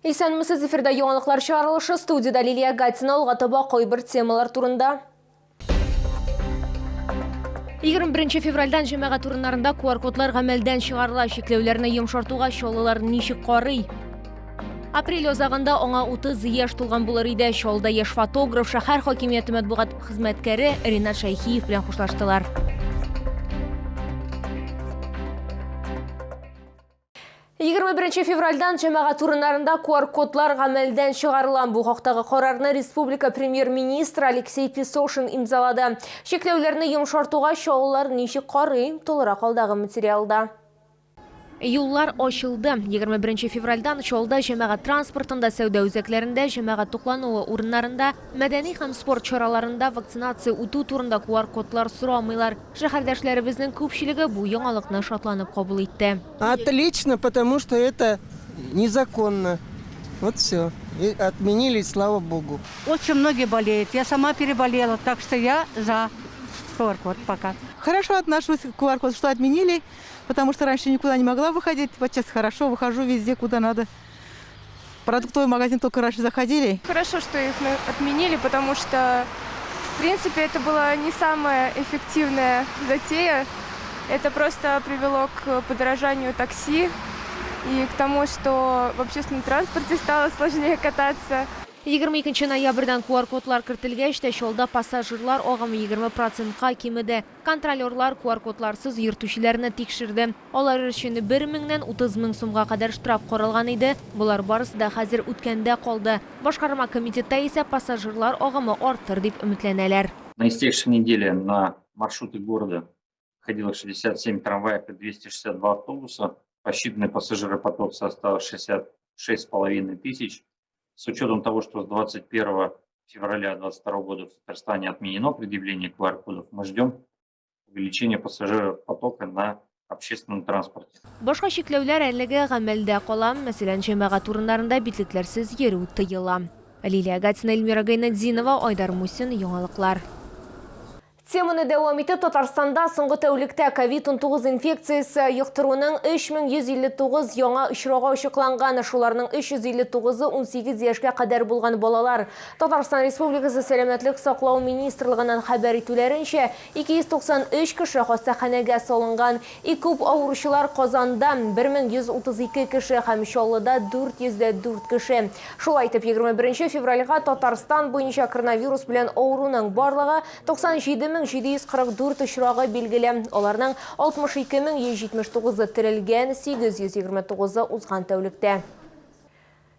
Исәнмесез, эфирда яңалыклар чыгарылышы, студиядә Лилия Гатина, алга таба кайбер темалар турында. 21 февральдән җәмәгать урыннарында QR-кодлар гамәлдән чыгарыла. Чикләүләрне йомшартуга чаллылар ничек карый? Апрель азагында аңа 30 яшь тулган булыр иде. Чаллыда яшь фотограф, шәһәр хакимияте матбугат хезмәткәре Ринат Шәйхиев белән хушлаштылар. 21 февральдан җәмәгать урыннарында QR-кодлар гамәлдән чыгарыла. Бу хактагы карарны республика премьер-министры Алексей Песошин имзалады. Чикләүләрне йомшартуга чаллылар ничек карый, тулырак алдагы материалда. Юллар ачылды. 21 февральдан Чаллыда җәмәгать транспортында, сәүдә үзәкләрендә, җәмәгать туклануы урыннарында, мәдәни һәм спорт чараларында вакцинация үтү турында QR-кодлар сорамыйлар. Шәһәрдәшләребезнең күпчелеге бу яңалыкны шатланып кабул итте. Отлично, потому что это незаконно. Вот все. И отменили, слава богу. Очень многие болеют. Я сама переболела, так что я за QR-код пока. Хорошо отношусь к QR-коду, что отменили, потому что раньше никуда не могла выходить. Вот сейчас хорошо, выхожу везде, куда надо. Продуктовый магазин только раньше заходили. Хорошо, что их отменили, потому что, в принципе, это была не самая эффективная затея. Это просто привело к подорожанию такси и к тому, что в общественном транспорте стало сложнее кататься. 22 ноябрьдән QR-кодлар кертелгәч тә, Чаллыда пассажирлар агымы 20 процентка кимеде. Контролерлар QR-кодларсыз йөртүчеләрне тикшерде. Алар өчен бер меңнән 30 мең сумга кадәр штраф каралган иде. Болар барысы да хәзер үткәндә калды. Башкарма комитетта исә пассажирлар агымы артыр дип өметләнәләр. На истекшей неделе на маршруты города ходило 67 трамваев и 262 автобуса. Посчитанный пассажиропоток составил 66,5 тысяч. С учетом того, что с 21 февраля 2022 года в Татарстане отменено предъявление QR-кодов, мы ждем увеличения пассажиропотока на общественном транспорте. Башка чикләүләр әлегә гамәлдә кала. Мәсәлән, җәмәгать урыннарында битлекләрсез йөрү тыела. Лилия Гатина, Эльмира Гайнетдинова, Айдар Мусин, Яңалыклар. Теманы дәвам итеп, Татарстанда соңгы тәүлектә ковид-19 инфекциясе йоктыруның 3159 яңа очрагы ачыкланган. Шуларның 359-ы 18 яшькә кадәр булган балалар. Татарстан Республикасы Сәламәтлек саклау министрлыгыннан хәбәр итүләренчә, 293 кеше хастаханәгә салынган. Иң күп авыручылар Казанда, 1132 кеше һәм Чаллыда 404 кеше. Шулай итеп, 21 февральгә Татарстан буенча коронавирус белән авыруның барлыгы 97 744 очрагы билгеле. Аларның 62 179-ы терелгән, 829-ы узган тәүлектә.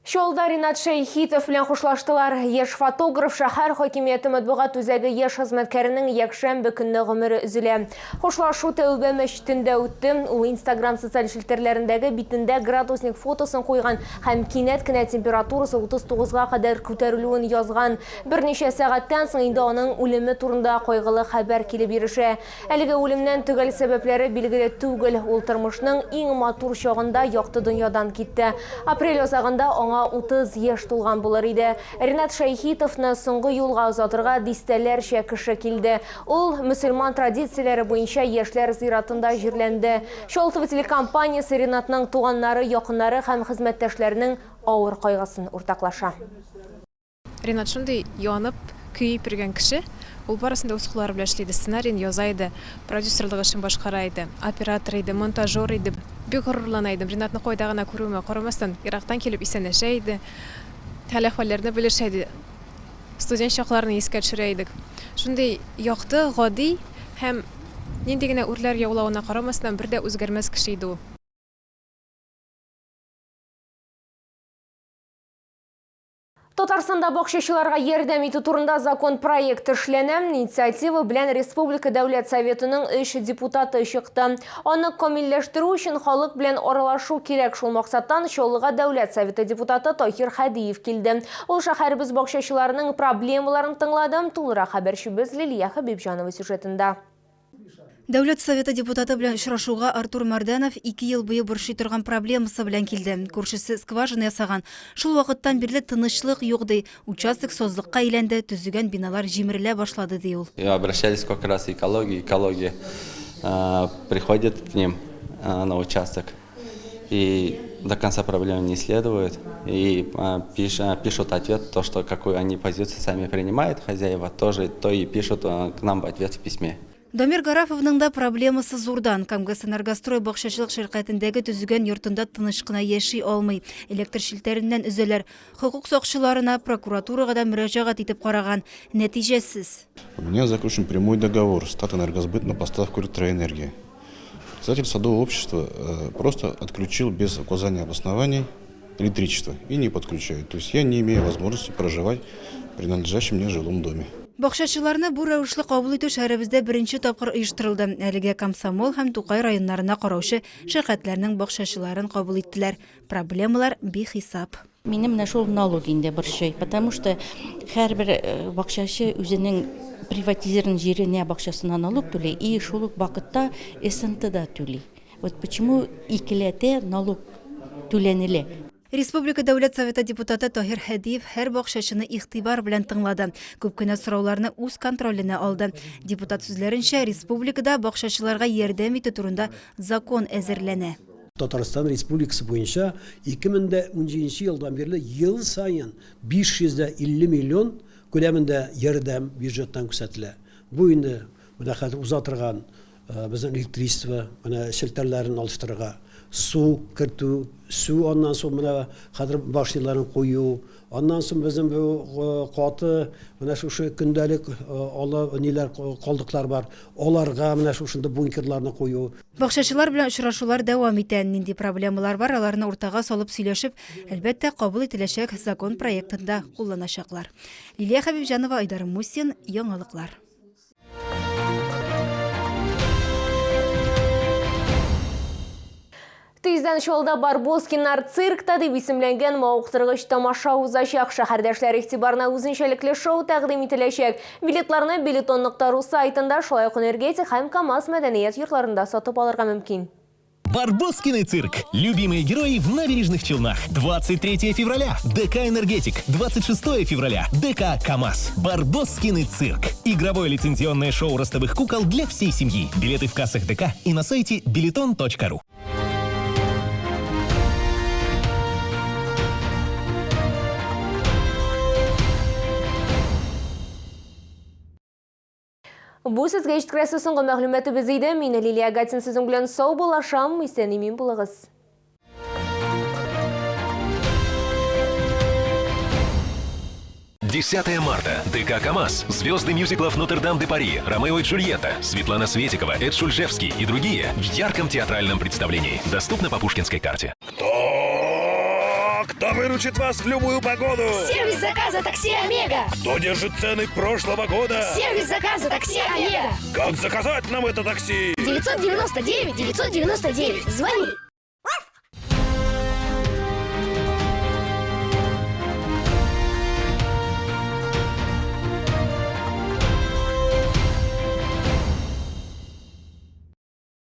Чаллыда Ринат Шәйхитов белән хушлаштылар. Яшь фотограф, шәһәр хакимияте матбугат үзәге яшь хезмәткәренең якшәмбе көнне гомере өзелә. Хушлашу Тәүбә мәчетендә үтте. Ул Инстаграм социаль челтәрләрендәге битендә градусник фотосын куйган һәм кинәт кенә температурасы 39 га кадәр күтәрелүен язган. Берничә сәгатьтән соң инде аның үлеме турында кайгылы хәбәр килеп ирешә. Әлеге үлемнән төгәл сәбәпләре билгеле түгел. Ул тормышның иң матур чагында якты дөньядан китте. Апрель азагында аңа 30 яшь тулган булыр иде. Ринат Шәйхитовны соңгы юлга озатырга дистәләрчә кеше килде. Ул мөселман традицияләре буенча яшьләр зиратында җирләнде. Чаллы телекомпаниясе Ринатның туганнары, якыннары һәм хезмәттәшләренең авыр кайгысын уртаклаша. Ринат шундый янып, көеп йөргән кеше, ул барысын да үз куллары белән эшли иде, сценарийын яза иде, продюсерлык эшен башкара иде, оператор иде, монтажер иде. Бик горурлана идем, Ринатны кайда гына күрүемә карамастан, ерактан килеп исәнләшә иде, хәл-әхвәлләрне белешә иде. Студент чакларны искә төшерә идек. Шундый якты, гади һәм нинди генә үрләр яулавына карамастан, бер дә үзгәрмәс кеше иде ул. Татарстанда бакчачыларга ярдәм итү турында закон проекты эшләнә. Инициатива белән Республика Дәүләт Советының өч депутаты чыкты. Аны камилләштерү өчен халык белән аралашу кирәк. Шул максаттан Чаллыга Дәүләт Советы депутаты Таһир Хәдиев килде. Ул шәһәребез бакчачыларының проблемаларын тыңлады. Тулырак хәбәрчебез Лилия Хәбибҗанова сюжетында. Дәүләт Советы депутаты белән очрашуга Артур Мәрдәнов ике ел буе борчый торган проблемасы белән килде. Күршесе скважина ясаган. Шул вакыттан бирле тынычлык юк, ди. Участок сазлыкка әйләнде, төзегән биналар җимерелә башлады, ди ул. Обращались сколько раз экология, экология приходит к ним на участок и До конца проблемы не исследуют и пишут ответ, то, что какую они позицию сами принимают, хозяева, тоже то и пишут к нам в ответ в письме. Дамир Гарафовның да проблемасы зурдан. КамГЭС-Энергострой бакчачылык ширкәтендәге төзегән йортында тыныч кына яши алмый. Электр челтәреннән өзәләр. Хокук сакчыларына, прокуратурага да мөрәҗәгать итеп караган. Нәтиҗәсез. У меня заключен прямой договор с Татэнергосбыт на поставку электроэнергии. Председатель садового общества просто отключил без указания обоснований электричество и не подключает. То есть я не имею возможности проживать в принадлежащем мне жилом доме. Бакчачыларны бу рәвешле кабул итү шәһәребездә беренче тапкыр оештырылды. Әлегә Комсомол һәм Тукай районнарына караучы ширкәтләрнең бакчачыларын кабул иттеләр. Проблемалар бихисап. Мине менә шул налог инде борчый, потому что һәрбер бакчачы үзенең приватизированный җиренә, бакчасына налог түли и шул ук вакытта СНТ да түли. Вот почему икеләтә налог түләнелә? Республика Дәүләт Советы депутаты Таһир Һадиев һәр бакчачыны игътибар белән тыңлады. Күп кенә сорауларны үз контроленә алды. Депутат сүзләренчә, республикада бакчачыларга ярдәм итү турында закон әзерләнә. Татарстан Республикасы буенча 2017 елдан бирле ел саен 550 миллион күләмендә ярдәм бюджеттан күрсәтелә. Бу инде менә хәзер уза торган безнең электричество, менә челтәрләрен алыштырырга, су кертү, су аннан соң менә хәзер башняларын кую, аннан соң безнең бу каты менә шушы көндәлек олы ниләр калдыклар бар, аларга менә шушында бункерларны кую. Бакчачылар белән очрашулар дәвам итә. Нинди проблемалар бар, аларны уртага салып сөйләшеп, әлбәттә, кабул ителәчәк закон проектында кулланачаклар. Лилия Хәбибҗанова, Айдар Мусин, Яңалыклар. Тиздән Чаллыда Барбоскиннар циркта дип исемләнгән мавыктыргыч тамаша узачак. Шәһәрдәшләр игътибарына үзенчәлекле шоу тәкъдим ителәчәк. Билетларны билетон.ру сайтында, шулай ук Энергетик һәм КАМАЗ мәдәният йортларында сатып алырга мөмкин. Барбоскины цирк. Любимые герои в Набережных Челнах. 23 февраля. ДК «Энергетик». 26 февраля. ДК «КамАЗ». Барбоскины цирк. Игровое лицензионное шоу ростовых кукол для всей семьи. Билеты в кассах ДК и на сайте билетон.ру. Бу сезгә җиткерәсе соңгы мәгълүматыбыз иде. Мин Лилия Гатин сезнең белән саубуллашам. Исән-имин булыгыз. 10 марта. ДК «КамАЗ». Звезды мюзиклов «Нотр-Дам-де-Пари», «Ромео и Джульетта», Светлана Светикова, Эд Шульжевский и другие в ярком театральном представлении. Доступно по Пушкинской карте. Кто? Кто выручит вас в любую погоду? Сервис заказа такси «Омега». Кто держит цены прошлого года? Сервис заказа такси «Омега». Как заказать нам это такси? 999 999. Звони.